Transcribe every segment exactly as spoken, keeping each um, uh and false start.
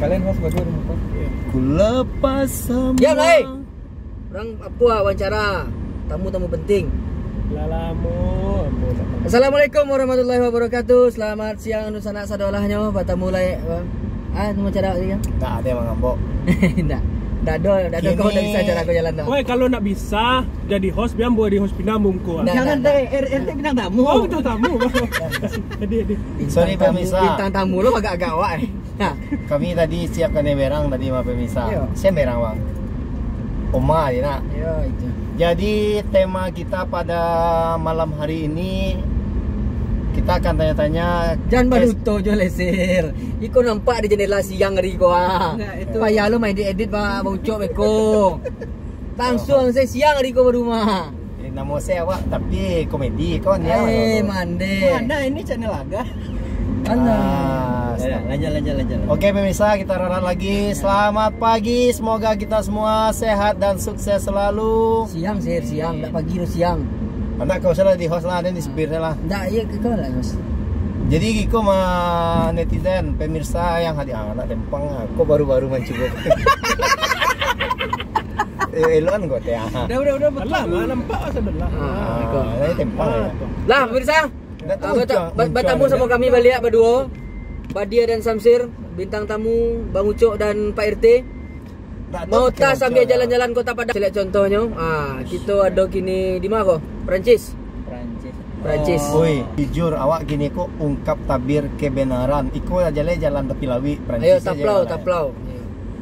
Kalian host berdua di muka. Ku lepas semua. Diam, lai! Urang apo wawancara? Tamu-tamu penting. Lah lamo ambo tak tamu. Assalamualaikum warahmatullahi wabarakatuh. Selamat siang, dunsanak sadolahnyo. Batamu lai, ah, namo acara tadi kan? Tak ada, Bang Ambok. Ndak. Ndak ado, ndak ado. Kau ndak bisa acara aku jalan tu. Woi, kalau nak bisa jadi host, biar ambo jadi host pindah ambo muko, ah. Ndak, jangan ndak, deh, ndak. R T bintang tamu. Oh, bintang tamu. Jadi, jadi. Sorry, bintang tamu, pemirsa. Bintang tamu lo agak-agak awak, eh. Nah. Kami tadi siapkan berang tadi, Bang, pemirsa. Iyo. Siap berang, Bang. Oma je nak. Iyo, itu. Jadi, tema kita pada malam hari ini, kita akan tanya-tanya. Jan kes- baduto jo, Sir. Iko nampak di jendela siang hari ko, ah. Nah, itu. Payah lo main edit-edit, Bang, Bang Ucok beko. Langsung saya siang hari ko baru mah. Eh, namo saya awak, tapi komedi ko ni. Eh, mandeh. Mana ini channel Aga? Alah. Ah, ya, lanjut, lanjut, lanjut. Oke, pemirsa, kita ralat lagi. Selamat pagi, semoga kita semua sehat dan sukses selalu. Siang, Sir, siang. Ndak pagi tu, siang. Ndak, kau salah di host lah, dan di supir lah. Ndak, iya, kau lah, Mas. Jadi, iko mah netizen, pemirsa yang hadir, ah, nak tempang lah. Kok baru-baru mancubo. Eh, elok kan kau teh, ah. Udah, udah, udah, betul. Alah, mah nampak lah sebelah. Ah, iko. Ah, tempang lah. Lah, pemirsa. Ndak tahu, ah, bata-, muncul, ba-, muncul batamu samo kami baliak baduo. Badia dan Samsir, bintang tamu Bang Ucok dan Pak R T. Ndak tahu. Mau tas sambil jalan-jalan Kota Padang. Selek contohnyo, ah, kito ado kini di ma ko? Perancis. Perancis. Perancis. Oi, jujur, awak kini ko ungkap tabir kebenaran. Iko aja lah jalan tapi lawik, Perancis. Ayo, aja taplau, lah. Taplau.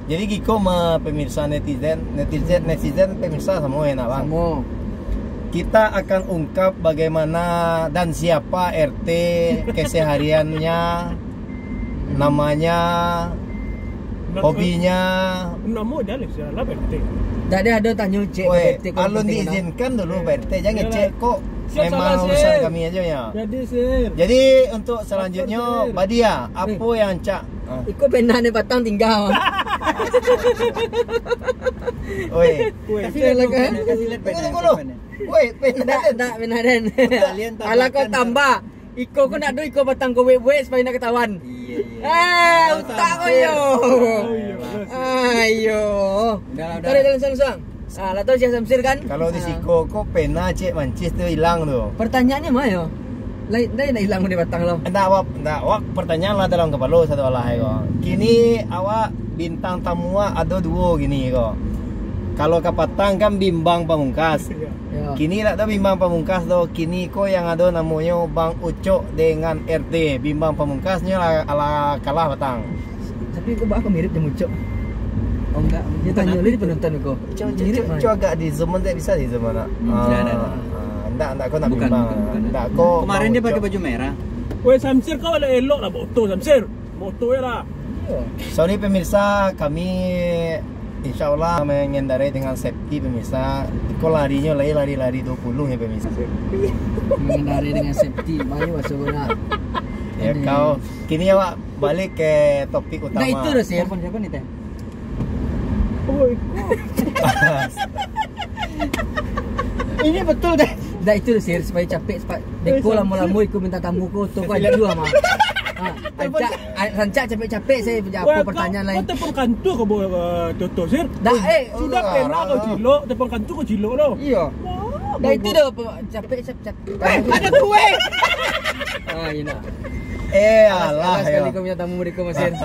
Jadi giko mah pemirsa netizen, netizen, netizen pemirsa samo enak, Bang. Samo. Kita akan ungkap bagaimana dan siapa R T, kesehariannya, namanya, hobinya. Namo dah lah, sialah, Pak R T. Ndak ado, ado tanyo cek. Weh, Pak R T, kalau alun diizinkan dulu, Pak R T. Jangan cek kok. Siap, memang salah, urusan kami aja ya. Jadi, Sir. Jadi, untuk selanjutnya, Badia, apo yang cak? Ah. Iko pena ni batang tinggal. Oi. Kasih lihat dulu, kasih lihat pena, kasih lihat pena. Woi, pena. Ndak, ndak, pena den. Alah, kau tambah. Iko ko ndak ado, iko batang ko buek-buek supaya ndak ketahuan. Iya, iya. Ah, utak kau yo. Ayo. Udah, udah. Tarik dalam sang-sang. Ah, lah tahu siapa Samsir kan? Kalau di siko ko pena cek mancis tu hilang tu. Pertanyaannya ma yo? Lai, lai nak hilang di batang lo. Ndak, awak, ndak, awak pertanyaan lah dalam kapalo satu alah ko. Kini awak bintang tamu awak ado duo kini ko. Kalau kapatang kan Bimbang Pamungkas. Iya. Yo. Kini ndak ado Bimbang Pamungkas do. Kini ko yang ado namonyo Bang Ucok dengan R T. Bimbang Pamungkasnyo lah, alah kalah patang. Tapi ko baa ko mirip jo Ucok. Oh, enggak. Dia tanyo dulu di penonton ko. Cok, cok, mirip cok, cok, agak di zoom, ndak bisa di zoom, nak. Hmm, ah, tidak, tidak, tidak. Ah, ndak, ndak, ko nak Bimbang. Bukan, bukan, bukan. Ndak, ko kemarin dia pakai baju merah. Weh, Samsir, kau lah elok lah, boto, Samsir. Boto ya lah. Sorry pemirsa, kami insya Allah mengendarai dengan safety pemirsa. Ko larinyo lai lari-lari duo puluh ya pemirsa. Mengendarai dengan safety, baru masuk bola. Ya, kau. Kini awak balik ke topik utama. Nah, itu dah, Sir. Telepon siapa nih, Teh? Oh, iko. Ini betul dah. Dah itu dah, Sir, supaya capek, supaya beko lamo-lamo iko minta tamu ko, tu ko hancua mah. Ha, rancak, rancak capek-capek saya apa pertanyaan lain. Kau telepon kantua ko, eh, Toto, Sir? Dah, eh. Sudah pernah kau cilok, telepon kantua kau cilok lo. Iyo. Dah itu dah, capek, capek, capek. Ada kue. Ah, enak. Eh, alah, alah, sekali kau punya tamu di kau, Masir.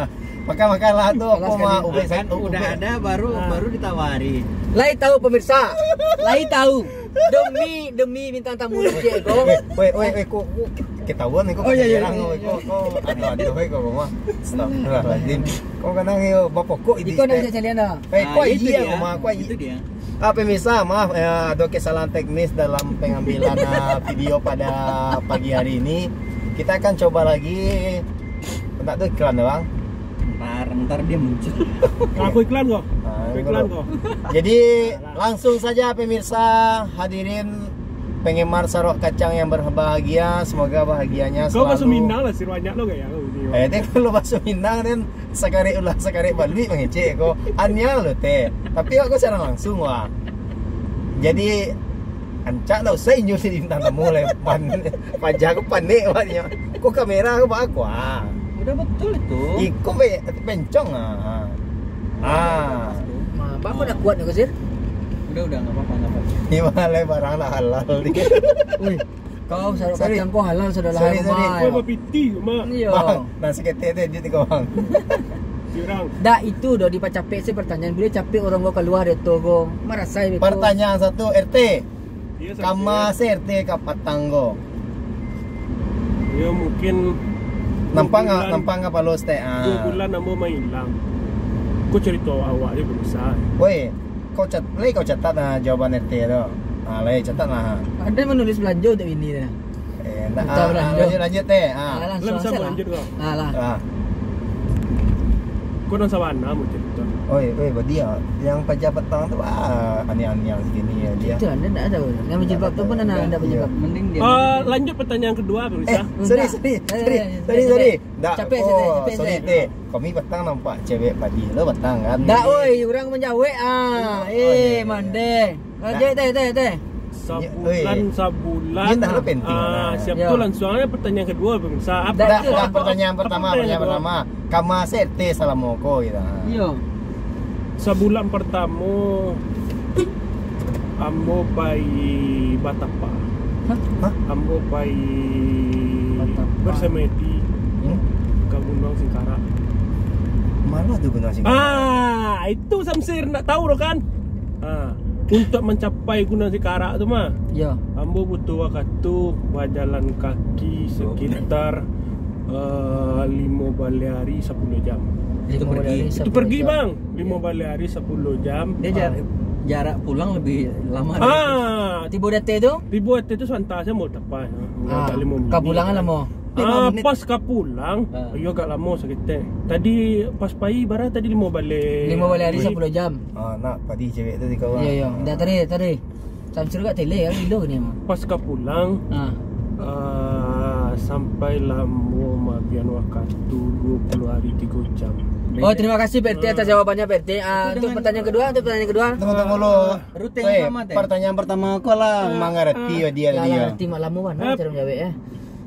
Makan-makan lah tu, alah, apa sekali. Makan udah ada, baru, baru ditawari. Lai tahu, pemirsa. Lai tahu. Demi, demi bintang tamu kecil kau. Weh, weh, weh, kok, kok ketahuan ni, kok. Oh, iya, iya, iya. Kok, kok, aduh, aduh, weh, kok, mah. Astagfirullahaladzim. Kau kadang yo bapokok itu. Iko nak calian dah. Eh, kok iya, mah, kok iya. Itu dia. Ah, pemirsa, maaf, ya, ada kesalahan teknis dalam pengambilan, ah, video pada pagi hari ini. Kita akan coba lagi. Bentar tu iklan dah, Bang. Ntar, ntar dia muncul. Aku iklan kok. Ah, aku iklan kok. Jadi, langsung saja pemirsa, hadirin penggemar Sarok Kacang yang berbahagia, semoga bahagianya selalu. Kau bahasa Minang lah, Sir, banyak lo gaya kau ini. Eh, dia kalau bahasa Minang, dia sakarek ulah, sakarek baluik mangecek ko. Aniang lo teh. Tapi awak ko siaran langsung, wah. Jadi, ancak ndak usah inyo di bintang tamu lah. Pan-, paja ko panek awak nyo. Ko kamera ko baa ko, ah. Udah betul itu. Iko be-, bencong ah. Ah. Nah, bapak dah kuat ni, Kusir? Udah, udah, nggak apa-apa, nggak apa-apa. Ini malah barang lah halal ni. Wih, kau sarok Sorry. Kacang kau halal sudah lah. Sorry, sorry. Kau bapak piti, Mak. Iya. Bang, nah seketek tu edit kau bang. Curang. Dak itu doh dipacapek se pertanyaan. Boleh capek orang kau keluar dari tu kau. Marasai betul. Pertanyaan satu R T. Iya, Kama sampai. se R T ka patang ko. Ya, mungkin Nampak dua nggak? bulan- Nampak nggak palo stek? Ah. Dua bulan ambo mailang. Kau cerita awak je belum usah. Woi, kau cat, lai kau catat nah jawaban R T tu. Ah, lai catat nah. Ada menulis belanja untuk ini dah. Eh, nak, Entah ah, belanja. Lanjut lanjut teh. Ah. Alah, Lam susah sama lah. Lanjut kau. Alah. Ah. Kau nang sabana mau cerita. Oi, oi, badia. Yang paja petang tu ah, aneh-aneh sikini ya dia. Itu anda tak tahu. Yang berjilbab tu pun anda anda berjilbab. Mending dia. Ah, lanjut pertanyaan kedua, pemirsa. Eh, Sorry, bentar. sorry, Eh, sorry, eh, sorry, eh, sorry. eh. Ndak, Capek, oh, capek, capek, sorry, capek. teh. Kami petang nampak cewek padi lo petang kan. Dak oi, orang menjawek ah. Eh, mandeh. Lanjut teh, teh, teh. Sabulan, Oi. Sabulan. Dia tak ada penting Ah, lah. siap Ya. tu langsung aja pertanyaan kedua, pemirsa. Apa Dah, Ndak, itu? ndak, Apa- pertanyaan apa pertama, pertanyaan pertanyaan kedua? Pertama. Kama se R T salamo ko gitu. Iyo. Sabulan pertama ambo pai batapa. Hah? Ambo pai Batapa. bersemedi Hmm? ke Gunung Singkarak. Mana tu Gunung Singkarak? Ah, itu Samsir ndak tahu tu kan? Ah, untuk mencapai Gunung Singkarak tu mah, Yo. ambo butuh waktu bajalan kaki sekitar eh, limo baleh hari sapuluh jam. Itu Lima pergi. hari Itu sapuluh pergi jam. bang, limo baleh hari sapuluh jam. Dia jarak, jarak pulang lebih lama dari Ah, Tibo date tu? tibo date tu santai saja mau tapai. Ah, Tinggal limo menit. Kapulangan lamo. Ah, pas kapulang, Ah. iyo agak lamo saketek. Tadi pas pai bara tadi limo baleh. Lima baleh hari Pai. Sapuluh jam. Ah, nak padi cewek tu di kawan. Iyo, iyo. Dah tadi, tadi. Samsir kat tele kan gilo ni mah. Pas kapulang, Ah. ah, sampai lamo mabian wakatu dua puluh hari tigo jam. Oh, terima kasih P R T atas jawabannya P R T. Ah, untuk pertanyaan kedua, untuk pertanyaan kedua. Tunggu tunggu lo. Rute Eh, yang sama teh. Pertanyaan pertama kau lah mangarati dia Lah, tadi. lah, Ya. Reti mak lamo mana Eh. cara menjawab eh.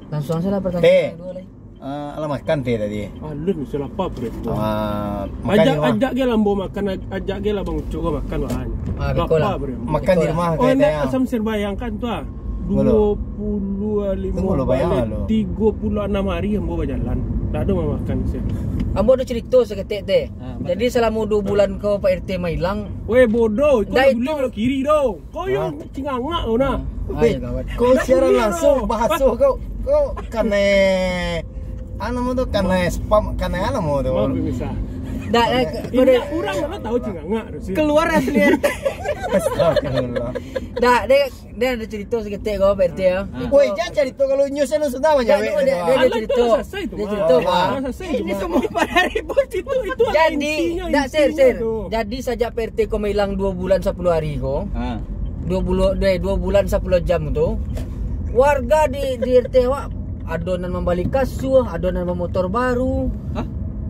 Langsung saja lah Eh. pertanyaan kedua lah. Ah, alah makan teh tadi. Alun bisa lapar perut tu. Ah, makan Ajak di rumah. Ajak dia lambo makan, ajak dia lah Bang Ucok kau makan lah. Ah, betul lah. Bro. Makan di Betul rumah Oh, kau indak teh. Samsir bayangkan tu ah. Bolo. Dua puluh lima Tunggu lo, bayang balik, lo. tiga puluh enam hari ambo bajalan. Tak ada makan sih. Ambo ada cerita seketek teh. Ah, betul. Jadi selama dua bulan kau Pak R T mailang. Weh bodoh, itu Dah dah itu. beli lo kiri tu. Kau yang cingangak kau nah. Ah, ya, kawan. Kau siaran Iya, langsung bro. bahasa kau kau kanai anu tu kanai spam kanai anu tu. Maaf pemirsa. Dah, eh, kau Ini dah orang mana tahu cingangak tu sih. Keluar asli R T. Astagfirullah. Dah, dia dia ada cerita seketek kau Pak R T ya. Ah. Woi, jangan cari tu kalau news lu sudah banyak Dah, weh, dia, gitu. dia, dia Alah, cerita. tu selesai tu, Dia Mak. cerita. Ah. Dah selesai tu, Ini Mak. semua Dah selesai tu, Ini Mak. semua pada ribut itu itu Jadi, intinya dah sir, tu. sir. Jadi sajak Pak R T kau mailang dua bulan sapuluh hari kau. Ha. Dua bulan, deh, dua bulan sapuluh jam tu. Warga di di R T awak ado nan mambali kasua, ado nan bamotor baru. Hah?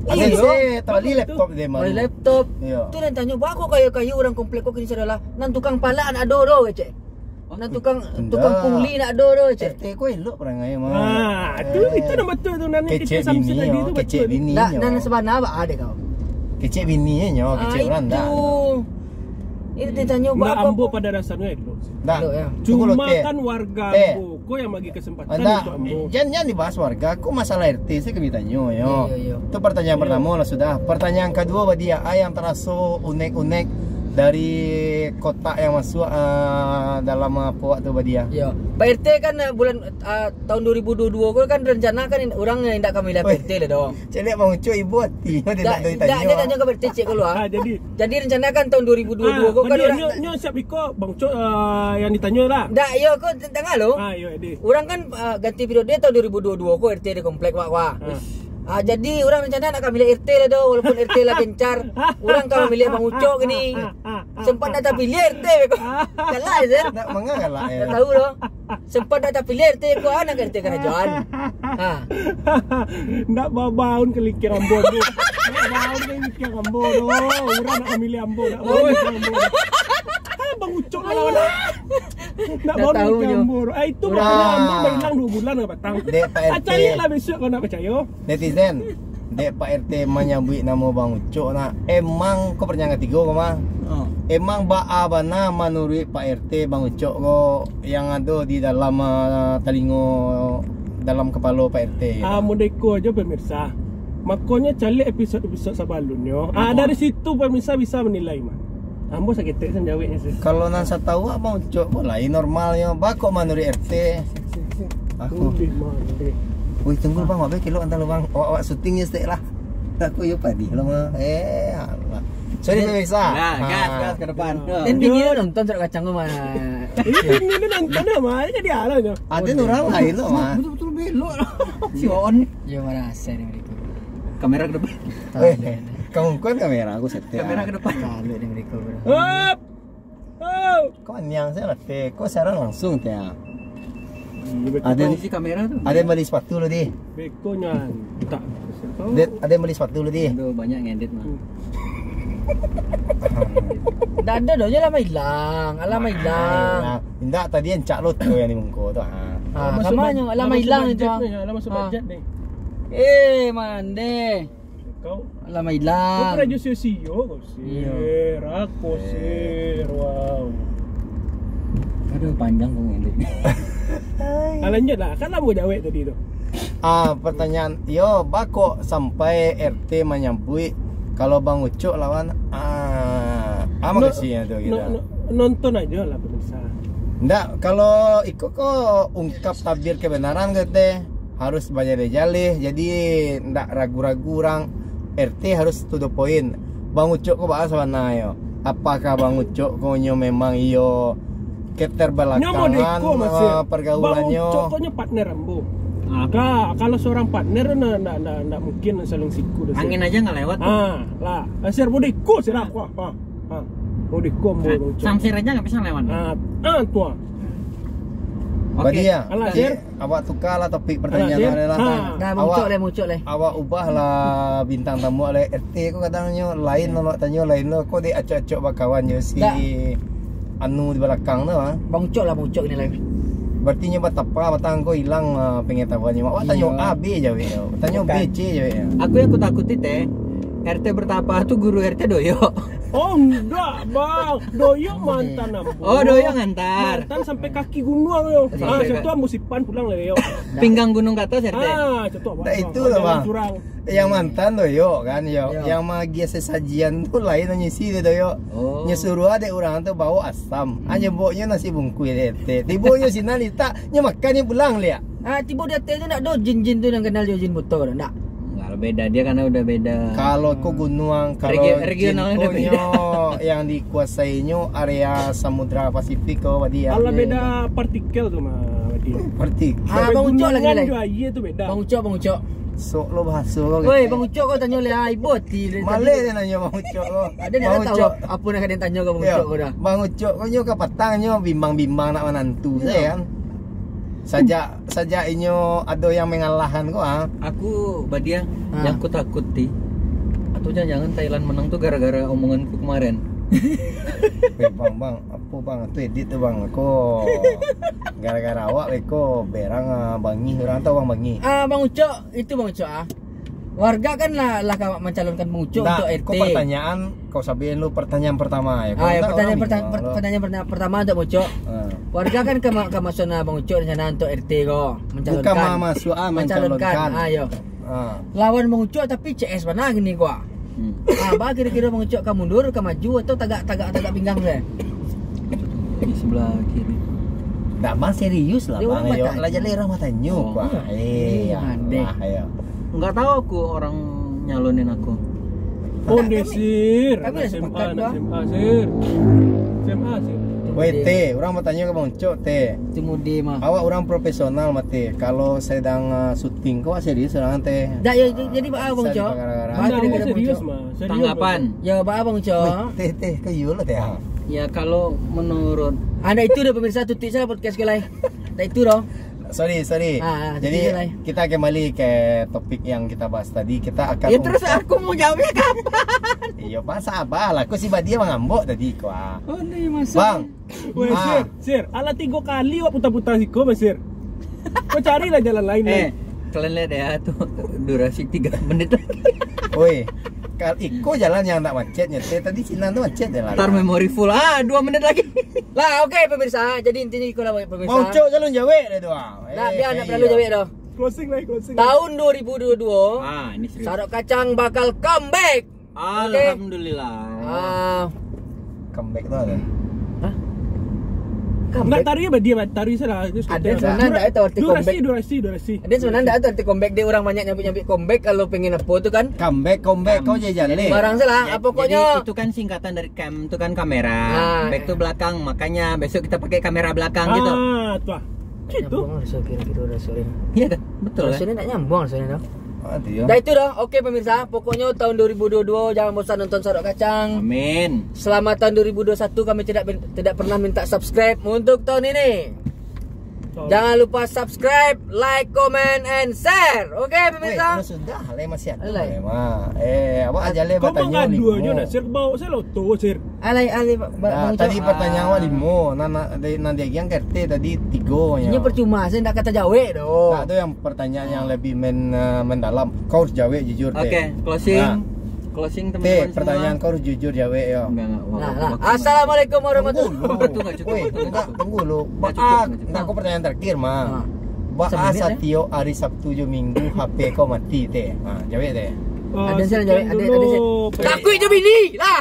Ada Iyo. saya tak beli laptop dia Bali malu. laptop. Iyo. Tu nan tanyo, "Baa kau kayo-kayo urang komplek kau kini sadalah nan tukang palak anak ado do kecek." Nan tukang Indak. tukang pungli nak ado do cek. R T ko elok perangai mah. Ah, tu itu nama tu tu nan Kecek kita Samsir bini tadi nyo, tu kecek betul. bini Dak nyo. nan sabana ba ade kau. Kecek bini nyo, kecek Ah, orang dak. itu. Itu ditanyo Nah, ba apa? ambo pada dasarnya elok. Dak. Elok, ya. Tunggu lo, Cuma teh. kan warga Eh. ambo ko yang bagi kesempatan Anda, untuk ambo. jangan, jangan dibahas warga. Aku masalah R T saya kami tanyo, yo. Iya, iya, iya. Itu pertanyaan Iya. Pertama lah sudah. Pertanyaan kedua badia, ah, yang teraso unik-unik dari kotak yang masuk ah, dalam ah, puak tu badia. Ya. Pak R T kan ah, bulan ah, tahun dua ribu dua puluh dua ko kan rencana kan in- orang yang indak ka milih Pak R T lah dong. Cek lihat Bang Ucok ibu hati. Dia Dak, tak dak, dia tanyo ka Pak R T cek ko lu ah. Ah, jadi Jadi rencana kan tahun dua ribu dua puluh dua ko kan Badi, orang nyo, nyo siap iko Bang Ucok ah, yang ditanyo lah. Dak, yo ko tengah lo. Ah, yo, Edi. Orang kan ah, ganti periode tahun dua ribu dua puluh dua ko R T di komplek wak wak. Ah. Ah, jadi orang rencana nak ka milih R T lah doh, walaupun R T lah gencar, orang ka milih Bang Ucok gini. Sempat nak tapilih R T ko. Galak je. Nak mangalah ya. Tak tahu doh. Sempat nak tapilih R T ko, ah, nak R T kerajaan. Ha. Ndak babaun ke likir ambo tu. Ndak baun ke likir ambo tu. Urang nak milih ambo, ndak baun ke ambo. Ah, Bang Ucok lah lawan. Nak baru tahu nyo. Ah, itu makanya ambo bailang dua bulan ka patang. Dek Pak Ah, R T. Carilah besok kalau nak percaya. Netizen, dek Pak R T manyabuik namo Bang Ucok nak. Emang ko pertanyaan katigo ko mah. Oh. Emang baa bana manuruik Pak R T Bang Ucok ko yang ado di dalam, ah, talingo, dalam kapalo Pak R T? Ah, modeko aja pemirsa. Makonyo caliak episod-episod sabalunnyo. Ah, dari situ pemirsa bisa menilai mah. Ambo saketek sa manjaweknyo sih. Kalau nan satau Abang Ucok ko lain normalnyo, bako manuruik R T. Aku. Wih, tunggu Bang, wak bae kilok antah lo Bang. Awak, awak syuting yo setek lah. Aku yo padih lo mah. Eh, Allah. Sorry pemirsa. Nah, gas, gas ke depan. Dan bini lo nonton surat kacang tu mah. Ini bini lo nonton mah, jadi alah tu. Ada urang lain lo mah. Betul-betul belok lah. Si On. Yo, mana asal ni mereka. Kamera ke depan. Eh, kamu kan kamera aku setek. Kamera ke depan. Kalau ni mereka, bro. Hop! Oh! Kau niang saja lah, Teh. Kau siaran langsung, Teh. Ada isi kamera tu. Ada yang beli sepatu lo, Di. Beko nyan. Tak. Ada yang beli sepatu lo, Di. Aduh, banyak ngedit mah. Dah ada dah je lama hilang. Alah, lama hilang. Indak, tadi yang cak lo tu yang di muka tu. Ah, sama nyo, alah, lama hilang tu. Alah masuk bajet ni. Eh, mande. Kau lama hilang. Kau pernah jo sio-sio kau sir. Iya. Aku sir. Wow. Aduh, panjang kau ngedit. Ah, lanjut lah. Kan lama jawab tadi tu. Ah, pertanyaan, yo, bako sampai R T manyabuik kalau Bang Ucok lawan, ah, ah, makasih ya tu kita. Nonton aja lah pemirsa. Ndak, kalau iko ko ungkap tabir kebenaran ke teh. Harus bajaleh-jaleh, jadi ndak ragu-ragu urang. R T harus to the point. Bang Ucok ko baa sabananyo? Apakah Bang Ucok ko nyo memang iyo keterbelakangan, nyo modeko, Mas, eh, pergaulannyo? Bang Ucok ko nyo partner ambo. Ah. Ka-, kalau seorang partner, ndak, ndak, ndak, ndak mungkin saling siku doh, Sir. Angin aja nggak lewat tuh. Ah, lah. Eh, Sir, modeko, Sir, aku, ah. Ah. Modeko ambo, Bang Ucok. Samsir aja nggak bisa lewat. Ah, ah, tu, ah. Oke. Badia, alah, Sir. Awak tukar lah topik pertanyaan tu adalah. Dah, Bang Ucok leh, Bang Ucok leh. Awak ubah lah bintang tamu leh. R T ko kadang nyo lain awak tanyo lain lo. Ko dek acok-acok bakawan jo si anu di balakang tu, ah. Bang Ucok lah, Bang Ucok ni lai. Berarti nyo batapa batang ko hilang, ah, pengetahuannyo. Awak tanyo A, B jawek. Tanyo B, C jawek. Aku yang ku takuti teh, R T bertapa tu guru R T doyok. Oh, ndak, Bang. Doyok mantan ambo. Oh, doyok ngantar. Mantan sampai kaki gunuang yo. Ah, situ ambo sipan pulang lah yo. Pinggang gunung ke atas, R T. Ah, situ abang. Ndak itu lah, Bang. Yang mantan doyok kan, yo. Yang magiah sesajian tu lain nyo isi tu doyok. Oh. Nyo suruah dek urang tu bawa asam. Ah, nyeboknyo nasi bungkuih dek R T. Tibonyo sinan litak, nyo makan, nyo pulang liak. Ah, tibo di ateh tu ndak ado jin-jin tu nan kenal jo jin buto tu, ndak? Enggak, beda. Dia karena udah beda. Kalau ko gunuang, kalau regional udah beda. Yang dikuasainyo area Samudra Pasifik ko, berarti ya. Alah, beda partikel tu mah, berarti. Partikel. Ah, Bang Ucok lagi nilai. Gunungan jo aia tu beda. Bang Ucok, Bang Ucok. Sok lo bahaso ko. Woi, Bang Ucok ko tanyo leh, ah, ibo ati. Maleh dia nanyo Bang Ucok ko. Ada nak tahu apa nak kena tanyo ke Bang Ucok ko dah? Bang Ucok ko nyo kapatang nyo bimbang-bimbang nak manantu saja kan. Sajak, sajak inyo ado yang mangalahan ko, ah. Aku badia, yang ku takuti, atau jangan-jangan Thailand menang tu gara-gara omonganku kemarin. Eh, Bang, Bang, apa Bang? Tu edit tu, Bang. Ko gara-gara awak, ko berang, ah, bangih, urang tu urang bangih. Ah, Bang Ucok, itu Bang Ucok, ah. Warga kan lah, lah ka mancalonkan Bang Ucok untuak R T. Kau pertanyaan, kau sabian lu pertanyaan pertama ya. Ah, ya, pertanyaan pertama untuk Bang Ucok. Ah. Warga kan ka ma-, ka masuak Bang Ucok rencana untuak R T ko, mancalonkan. Bukan ma-, masuak, ah, mancalonkan. Ah, yo. Ah. Lawan Bang Ucok tapi C S bana gini ko. Hmm. Ah, ba kira-kira Bang Ucok ka mundur, ka maju atau tagak, tagak, tagak pinggang se? Di sebelah kiri. Ndak, Bang, serius lah, Bang. Lah jaleh urang batanyo, Bang. Eh, ya. Enggak tahu aku orang nyalonin aku. Onde, Sir. Kami dah sepakat, Bang. S M A, Sir. S M A, Sir. Weh, Teh, urang batanyo ka Bang Ucok, Teh. Itu mode mah. Awak urang profesional mah, Teh. Kalau sedang, ah, syuting, kok serius urang, Teh? Dak, ya, jadi baa, Bang Ucok? Baa kira-kira serius mah. Tanggapan. Ya, baa, Bang Ucok? Weh, Teh, Teh, ka iyo lah, Teh. Ya, kalau menurut... Ah, ndak itu dah, pemirsa, tutup saja podcast ko lai. Ndak itu dah. Sorry, sorry. Ah, Jadi gitu lah. Kita kembali ke topik yang kita bahas tadi. Kita akan Ya terus ungkap- aku mau jawabnya kapan? Iyo, pas sabar lah. Aku si Badia mangambok tadi kau ah. Oh, ni masuk. Bang. Weh, Ah. Sir, Sir, alah tigo kali awak putar-putar siko, Sir. Kau carilah jalan lain Eh, lah. Kalian lihat ya tuh durasi tiga menit lagi. Oi. Kal iko jalan yang tak macet nyetir tadi Cina tu macet je lah. Ntar memori full. Ah, dua menit lagi. Lah, oke pemirsa. Jadi intinya iko lah pemirsa. Mau cok jalan jawek dah tu ah. Nah, biar nak terlalu jawek dah. Closing lah, closing. Tahun dua ribu dua puluh dua, Ah, ini serius. Sarok Kacang bakal comeback. Alhamdulillah. Ah, Comeback tu ada. Hah? Enggak, Comeback. Tarik apa dia, Tarik salah. Terus Ada kita- sebenarnya ada itu arti Durasi, comeback. Durasi, durasi. Dia sebenarnya ada tu arti comeback, dia orang banyak nyabik-nyabik comeback kalau pengen apa tu kan. Comeback, comeback kau je jalan. Barang salah, Ya, ah, pokoknya jadi itu kan singkatan dari cam tu kan kamera. Ah. Back tu belakang, makanya besok kita pakai kamera belakang gitu. Ah, tu ah. Gitu. Nyambung lah, so, kira-kira dah, sorry. Iya dah, betul lah. Rasanya tak nyambung rasanya dah. Ah, tu ya. Dah itu dah. Oke pemirsa, pokoknya tahun dua ribu dua puluh dua jangan bosan nonton Sarok Kacang. Amin. Selamat tahun dua ribu dua puluh satu, kami tidak tidak pernah minta subscribe untuk tahun ini. Jangan lupa subscribe, like, comment, and share. Oke Weh, pemirsa. kalau sudah, lah masih ada. Alai. Boleh mah. Eh, awak aja leh Kau bertanya mengadu limo. aja nak, Sir, bawa saya loto, Sir. Alai alai Bang Nah, Ucok. tadi Ah. Pertanyaan awak limo, nan nan di nan di agian K R T tadi tigo nyo. Ini percuma, saya ndak kata jawek doh. Nah, tu yang pertanyaan yang lebih men, uh, mendalam. Kau harus jawek jujur, Teh. Oke, closing. Nah. Closing Teh, teman-teman semua. Pertanyaan kau harus jujur jawek yo. Enggak, enggak. Nah, Waktu- nah. waktu- Assalamualaikum warahmatullahi Tunggu Waktu dulu. nggak cukup, Weh, waktu nggak enggak, cukup. tunggu dulu. Nggak cukup, Baak, nggak cukup. enggak, aku pertanyaan terakhir mah. Ah. Baak Semenit, eh? satiok hari Sabtu jo Minggu H P kau mati, Teh. Ha, jawek, Teh. Ah, Ada, Sir, sekian jawab. Ada, ada, Sir. dulu. Takut je bini lah.